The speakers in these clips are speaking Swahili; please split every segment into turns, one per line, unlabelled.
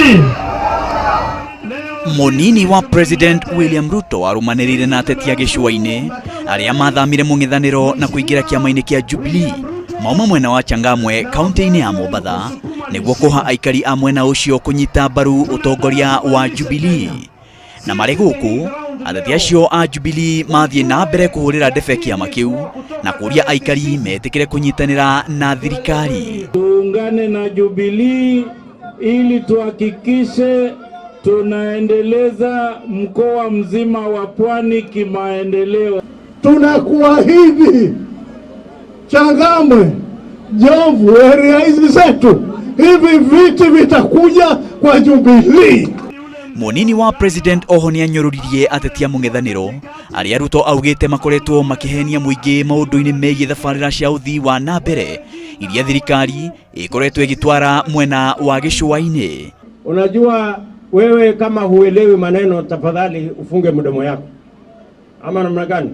Jubilee.
Munini wa President William Ruto arumanĩrĩire na ateti a gĩcũa-inĩ arĩa mathamire mũng'ethanĩro na kũingĩra kĩama-inĩ kĩa Jubilee mauma mwena wa Changamwe kaunti-inĩ ya Mombatha nĩguo kũha aikari a mwena ũcio kũnyita mbaru ũtongoria wa Jubilee. Na marĩ gũkũ, ateti acio a Jubilee mathiĩ na mbere kũhũrĩra ndebe kĩama kĩu na kũria aikari metĩkĩre kũnyitanĩra na thirikari.
Tuungane na Jubilee ili tuhakikishe tunaendeleza mkoa mzima wa Pwani kimaendeleo.
Tunakuahidi Changamwe, Jomvu, area hizi zetu, hivi viti vitakuja kwa Jubilee.
Munini wa President oho nĩanyũrũririe ateti a mũng'ethanĩro arĩa Ruto augĩte makoretwo makĩhenia mũingĩ maũndũ-inĩ megiĩ thabarĩra cia ũthii wa na mbere iria thirikari ĩkoretwo ĩgĩtwara mwena wa gĩcũa-inĩ.
Unajua wewe kama huelewi maneno, tafadhali ufunge mdomo yako, ama namna gani?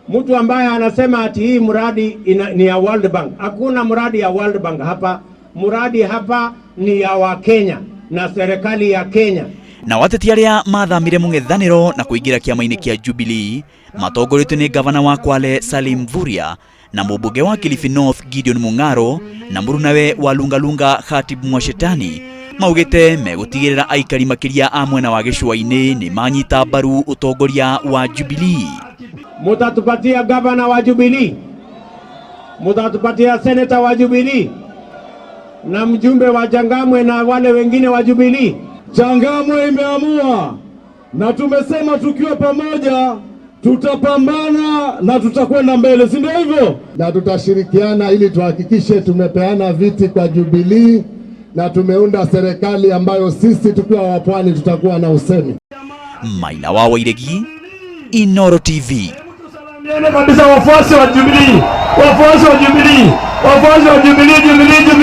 Mtu ambaye anasema ati hii mradi ni ya World Bank. Hakuna mradi ya World Bank hapa. Mradi hapa ni ya Wakenya na serikali ya Kenya.
Na ateti arĩa mathamire mũng'ethanĩro na kũingĩra kĩama-inĩ kĩa Jubilee matongoretio nĩ gavana wa Kwale Salim Mvurya na mũmbunge wa Kilifi North Gideon Mung'aro na mũrunawe wa Lungalunga Khatib Mwashetani maugĩte megũtigĩrĩra aikari makĩria a mwena wa gĩcũa-inĩ nĩ manyita mbaru ũtongoria wa Jubilee.
Mutatupatia gavana wa Jubilee, mutatupatia seneta wa Jubilee na mjumbe wa Changamwe na wale wengine wa Jubilee.
Changamwe imeamua na tumesema tukiwa pamoja tutapambana na tutakwenda mbele, si ndio hivyo?
Na tutashirikiana ili tuhakikishe tumepeana viti kwa Jubilee na tumeunda serikali ambayo sisi tukiwa wapwani tutakuwa na usemi.
Maina wa Wairegi, Inoro TV.
Salamiane kabisa wafuasi wa Jubilee, wafuasi wa Jubilee, wafuasi wa Jubilee, Jubilee, Jubilee.